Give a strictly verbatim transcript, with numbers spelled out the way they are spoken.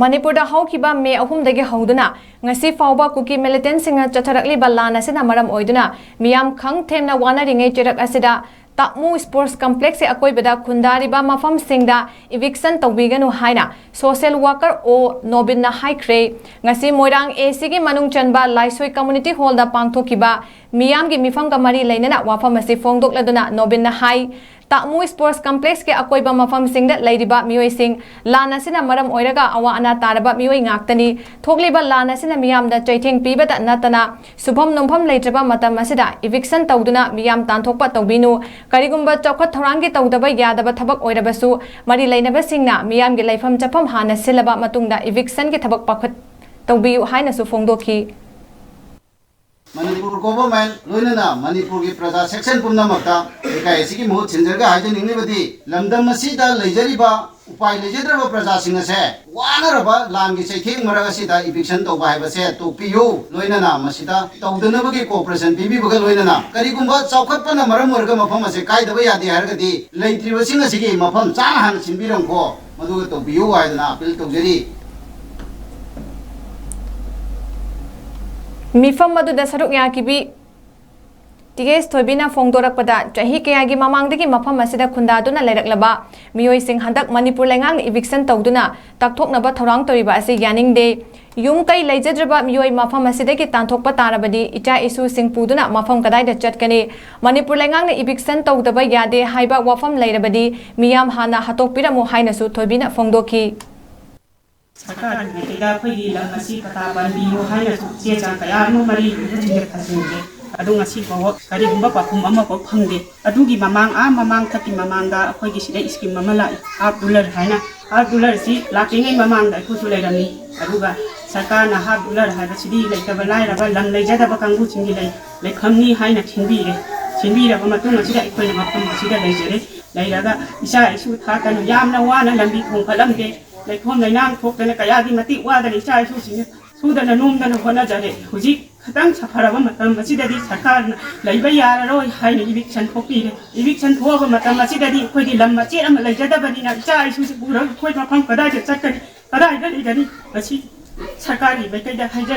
ꯃꯅꯤꯄꯨꯔꯗ ꯍꯧꯈꯤꯕ ꯃꯦ ꯑꯍꯨꯝꯗꯒꯤ ꯍꯧꯗꯨꯅ ꯉꯁꯤ ꯐꯥꯎꯕ ꯀꯨꯀꯤ ꯃꯤꯂꯤꯇꯦꯟꯁꯤꯡꯅ ꯆꯠꯊꯔꯛꯂꯤꯕ ꯂꯥꯟ ꯑꯁꯤꯅ ꯃꯔꯝ ꯑꯣꯏꯗꯨꯅ ꯃꯤꯌꯥꯝ ꯈꯪ ꯊꯦꯡꯅ ꯋꯥꯅꯔꯤꯉꯩ ꯆꯩꯔꯛ ꯑꯁꯤꯗ ꯇꯥꯛꯃꯨ ꯁ꯭ꯄꯣꯔꯠꯁ ꯀꯝꯄ꯭ꯂꯦꯛꯁꯀꯤ ꯑꯀꯣꯏꯕꯗ ꯈꯨꯟꯗꯥꯔꯤꯕ ꯃꯐꯝꯁꯤꯡꯗ ꯏꯚꯤꯛꯁꯟ ꯇꯧꯕꯤꯒꯅꯨ ꯍꯥꯏꯅ ꯁꯣꯁꯤꯌꯦꯜ ꯋꯥꯀꯔ ꯑꯣ ꯅꯣꯕꯤꯟꯅ ꯍꯥꯏꯈ꯭ꯔꯦ꯫ ꯉꯁꯤ ꯃꯣꯏꯔꯥꯡ ꯑꯦ ꯁꯤꯒꯤ ꯃꯅꯨꯡ ꯆꯟꯕ ꯂꯥꯏꯁꯣꯏ ꯀꯝꯃ꯭ꯌꯨꯅꯤꯇꯤ ꯍꯣꯜꯗ ꯄꯥꯡꯊꯣꯛꯈꯤꯕ ꯃꯤꯌꯥꯝꯒꯤ ꯃꯤꯐꯝꯒ ꯃꯔꯤ ꯂꯩꯅꯅ ꯋꯥꯐꯝ ꯑꯁꯤ ꯐꯣꯡꯗꯣꯛꯂꯗꯨꯅ ꯅꯣꯕꯤꯟꯅ ꯍꯥꯏ, ꯇꯥꯛꯃꯨ ꯁ꯭ꯄꯣꯔꯠꯁ ꯀꯝꯄ꯭ꯂꯦꯛꯁꯀꯤ ꯑꯀꯣꯏꯕ ꯃꯐꯝꯁꯤꯡꯗ ꯂꯩꯔꯤꯕ ꯃꯤꯑꯣꯏꯁꯤꯡ ꯂꯥꯟ ꯑꯁꯤꯅ ꯃꯔꯝ ꯑꯣꯏꯔꯒ ꯑꯋꯥ ꯑꯅꯥ ꯇꯥꯔꯕ ꯃꯤꯑꯣꯏ ꯉꯥꯛꯇꯅꯤ꯫ ꯊꯣꯛꯂꯤꯕ ꯂꯥꯟ ꯑꯁꯤꯅ ꯃꯤꯌꯥꯝꯗ ꯆꯩꯊꯦꯡ ꯄꯤꯕꯇ ꯅꯠꯇꯅ ꯁꯨꯐꯝ ꯅꯣꯝꯐꯝ ꯂꯩꯇ꯭ꯔꯕ ꯃꯇꯝ ꯑꯁꯤꯗ ꯏꯚꯤꯛꯁꯟ ꯇꯧꯗꯨꯅ ꯃꯤꯌꯥꯝ ꯇꯥꯟꯊꯣꯛꯄ ꯇꯧꯕꯤꯅꯨ꯫ ꯀꯔꯤꯒꯨꯝꯕ ꯆꯥꯎꯈꯠ ꯊꯧꯔꯥꯡꯒꯤ ꯇꯧꯗꯕ ꯌꯥꯗꯕ ꯊꯕꯛ ꯑꯣꯏꯔꯕꯁꯨ ꯃꯔꯤ ꯂꯩꯅꯕꯁꯤꯡꯅ ꯃꯤꯌꯥꯝꯒꯤ ꯂꯩꯐꯝ ꯆꯠꯐꯝ ꯍꯥꯟꯅ ꯁꯤꯜꯂꯕ ꯃꯇꯨꯡꯗ ꯏꯚꯤꯛꯁꯟꯒꯤ ꯊꯕꯛ ꯄꯥꯏꯈꯠ ꯇꯧꯕꯤꯌꯨ ꯍꯥꯏꯅꯁꯨ ꯐꯣꯡꯗꯣꯛꯈꯤ꯫ ꯃꯅꯤꯄꯨꯔ ꯒꯣꯚꯔꯟꯃꯦꯟꯠ ꯂꯣꯏꯅꯅ ꯃꯅꯤꯄꯨꯔꯒꯤ ꯄ꯭ꯔꯖꯥ ꯁꯦꯛꯁꯟ ꯄꯨꯝꯅꯃꯛꯇ ꯂꯩꯀꯥꯏ ꯑꯁꯤꯒꯤ ꯃꯍꯨꯠ ꯁꯤꯟꯖꯔꯒ ꯍꯥꯏꯖꯅꯤꯡꯂꯤꯕꯗꯤ, ꯂꯝꯗꯝ ꯑꯁꯤꯗ ꯂꯩꯖꯔꯤꯕ ꯎꯄꯥꯏ ꯂꯩꯖꯗ꯭ꯔꯕ ꯄ꯭ꯔꯖꯥꯁꯤꯡ ꯑꯁꯦ ꯋꯥꯅꯔꯕ ꯂꯥꯟꯒꯤ ꯆꯩꯊꯦꯡ ꯃꯔꯛ ꯑꯁꯤꯗ ꯏꯚꯤꯛꯁꯟ ꯇꯧꯕ ꯍꯥꯏꯕꯁꯦ ꯇꯣꯛꯄꯤꯌꯨ꯫ ꯂꯣꯏꯅꯅ ꯃꯁꯤꯗ ꯇꯧꯗꯅꯕꯒꯤ ꯀꯣꯑꯣꯄꯔꯦꯁꯟ ꯄꯤꯕꯤꯕꯒ ꯂꯣꯏꯅꯅ ꯀꯔꯤꯒꯨꯝꯕ ꯆꯥꯎꯈꯠꯄꯅ ꯃꯔꯝ ꯑꯣꯏꯔꯒ ꯃꯐꯝ ꯑꯁꯦ ꯀꯥꯏꯗꯕ ꯌꯥꯗꯦ ꯍꯥꯏꯔꯒꯗꯤ ꯂꯩꯇ꯭ꯔꯤꯕꯁꯤꯡ ꯑꯁꯤꯒꯤ ꯃꯐꯝ ꯆꯥꯅ ꯍꯥꯟꯅ ꯁꯤꯟꯕꯤꯔꯝꯈꯣ, ꯃꯗꯨꯒ ꯇꯧꯕꯤꯌꯨ ꯍꯥꯏꯗꯅ ꯑꯄꯤꯜ ꯇꯧꯖꯔꯤ꯫ ꯃꯤꯐꯝ ꯑꯗꯨꯗ ꯁꯔꯨꯛ ꯌꯥꯈꯤꯕꯤ ꯇꯤ ꯑꯦꯁ ꯊꯣꯏꯕꯤꯅ ꯐꯣꯡꯗꯣꯔꯛꯄꯗ, ꯆꯍꯤ ꯀꯌꯥꯒꯤ ꯃꯃꯥꯡꯗꯒꯤ ꯃꯐꯝ ꯑꯁꯤꯗ ꯈꯨꯟꯗꯥꯗꯨꯅ ꯂꯩꯔꯛꯂꯕ ꯃꯤꯑꯣꯏꯁꯤꯡ ꯍꯟꯗꯛ ꯃꯅꯤꯄꯨꯔ ꯂꯩꯉꯥꯛꯅ ꯏꯚꯤꯛꯁꯟ ꯇꯧꯗꯨꯅ ꯇꯥꯛꯊꯣꯛꯅꯕ ꯊꯧꯔꯥꯡ ꯇꯧꯔꯤꯕ ꯑꯁꯤ ꯌꯥꯅꯤꯡꯗꯦ꯫ ꯌꯨꯝ ꯀꯩ ꯂꯩꯖꯗ꯭ꯔꯕ ꯃꯤꯑꯣꯏ ꯃꯐꯝ ꯑꯁꯤꯗꯒꯤ ꯇꯥꯟꯊꯣꯛꯄ ꯇꯥꯔꯕꯗꯤ ꯏꯆꯥ ꯏꯁꯨꯁꯤꯡ ꯄꯨꯗꯨꯅ ꯃꯐꯝ ꯀꯗꯥꯏꯗ ꯆꯠꯀꯅꯤ? ꯃꯅꯤꯄꯨꯔ ꯂꯩꯉꯥꯛꯅ ꯏꯚꯤꯛꯁꯟ ꯇꯧꯗꯕ ꯌꯥꯗꯦ ꯍꯥꯏꯕ ꯋꯥꯐꯝ ꯂꯩꯔꯕꯗꯤ ꯃꯤꯌꯥꯝ ꯍꯥꯟꯅ ꯍꯥꯠꯇꯣꯛꯄꯤꯔꯝꯃꯨ ꯍꯥꯏꯅꯁꯨ ꯊꯣꯏꯕꯤꯅ ꯐꯣꯡꯗꯣꯛꯈꯤ꯫ ꯁꯔꯀꯥꯔꯒꯤ ꯃꯥꯏꯀꯩꯗ ꯑꯩꯈꯣꯏꯒꯤ ꯂꯝ ꯑꯁꯤ ꯄꯇꯥ ꯄꯥꯟꯕꯤꯌꯨ ꯍꯥꯏꯅꯁꯨ ꯆꯦ ꯆꯥꯡ ꯀꯌꯥ ꯑꯃ ꯃꯔꯤ ꯂꯩꯅꯕꯁꯤꯡꯗ ꯊꯥꯖꯤꯟꯈ꯭ꯔꯦ꯫ ꯑꯗꯨ ꯉꯁꯤ ꯐꯥꯎꯕ ꯀꯔꯤꯒꯨꯝꯕ ꯄꯥꯎꯈꯨꯝ ꯑꯃꯐꯥꯎ ꯐꯪꯗꯦ꯫ ꯑꯗꯨꯒꯤ ꯃꯃꯥꯡ, ꯑꯥ ꯃꯃꯥꯡ ꯊꯛꯀꯤ ꯃꯃꯥꯡꯗ ꯑꯩꯈꯣꯏꯒꯤ ꯁꯤꯗ ꯁ꯭ꯀꯤꯝ ꯑꯃ ꯂꯥꯛꯏ, ꯍꯥꯐ ꯗꯣꯂꯔ ꯍꯥꯏꯅ꯫ ꯍꯥꯐ ꯗꯣꯂꯔꯁꯤ ꯂꯥꯛꯇ꯭ꯔꯤꯉꯩ ꯃꯃꯥꯡꯗ ꯑꯩꯈꯣꯏꯁꯨ ꯂꯩꯔꯝꯃꯤ꯫ ꯑꯗꯨꯒ ꯁꯔꯀꯥꯔꯅ ꯍꯥꯐ ꯗꯣꯂꯔ ꯍꯥꯏꯕꯁꯤꯗꯤ ꯂꯩꯇꯕ ꯂꯥꯏꯔꯕ ꯂꯝ ꯂꯩꯖꯗꯕ ꯀꯥꯡꯕꯨꯁꯤꯡꯒꯤ ꯂꯩ-, ꯂꯩꯐꯝꯅꯤ ꯍꯥꯏꯅ ꯁꯤꯟꯕꯤꯔꯦ꯫ ꯁꯤꯟꯕꯤꯔꯕ ꯃꯇꯨꯡ ꯑꯁꯤꯗ ꯑꯩꯈꯣꯏꯅ ꯃꯐꯝ ꯑꯁꯤꯗ ꯂꯩꯖꯔꯦ꯫ ꯂꯩꯔꯒ ꯏꯆꯥ ꯏꯁꯨ ꯊꯥꯛꯇꯅ ꯌꯥꯝꯅ ꯋꯥꯅ ꯂꯝꯕꯤ ꯊꯣꯡ ꯐꯠꯂꯝꯗꯦ꯫ ꯂꯩꯈꯣꯝ ꯂꯩꯅꯥꯡ ꯊꯣꯛꯇꯅ ꯀꯌꯥꯒꯤ ꯃꯇꯤꯛ ꯋꯥꯗꯅ ꯏꯆꯥ ꯏꯁꯨꯁꯤꯡꯅ ꯁꯨꯗꯅ ꯅꯣꯝꯗꯅ ꯍꯣꯠꯅꯖꯔꯦ꯫ ꯍꯧꯖꯤꯛ ꯈꯤꯇꯪ ꯁꯥꯐꯔꯕ ꯃꯇꯝ ꯑꯁꯤꯗꯗꯤ ꯁꯔꯀꯥꯔꯅ ꯂꯩꯕ ꯌꯥꯔꯔꯣꯏ ꯍꯥꯏꯅ ꯏꯚꯤꯛꯁꯟ ꯊꯣꯛꯄꯤꯔꯦ꯫ ꯏꯚꯤꯛꯁꯟ ꯊꯣꯛꯑꯕ ꯃꯇꯝ ꯑꯁꯤꯗꯗꯤ ꯑꯩꯈꯣꯏꯗꯤ ꯂꯝ ꯃꯆꯦꯠ ꯑꯃ ꯂꯩꯖꯗꯕꯅꯤꯅ ꯏꯆꯥ ꯏꯁꯨꯁꯤ ꯄꯨꯔꯒ ꯑꯩꯈꯣꯏ ꯃꯐꯝ ꯀꯗꯥꯏꯗ ꯆꯠꯀꯅꯤ? ꯀꯗꯥꯏꯗ ꯂꯩꯒꯅꯤ? ꯃꯁꯤ ꯁꯔꯀꯥꯔꯒꯤ ꯃꯥꯏꯀꯩꯗ ꯍꯥꯏꯖꯔꯤ꯫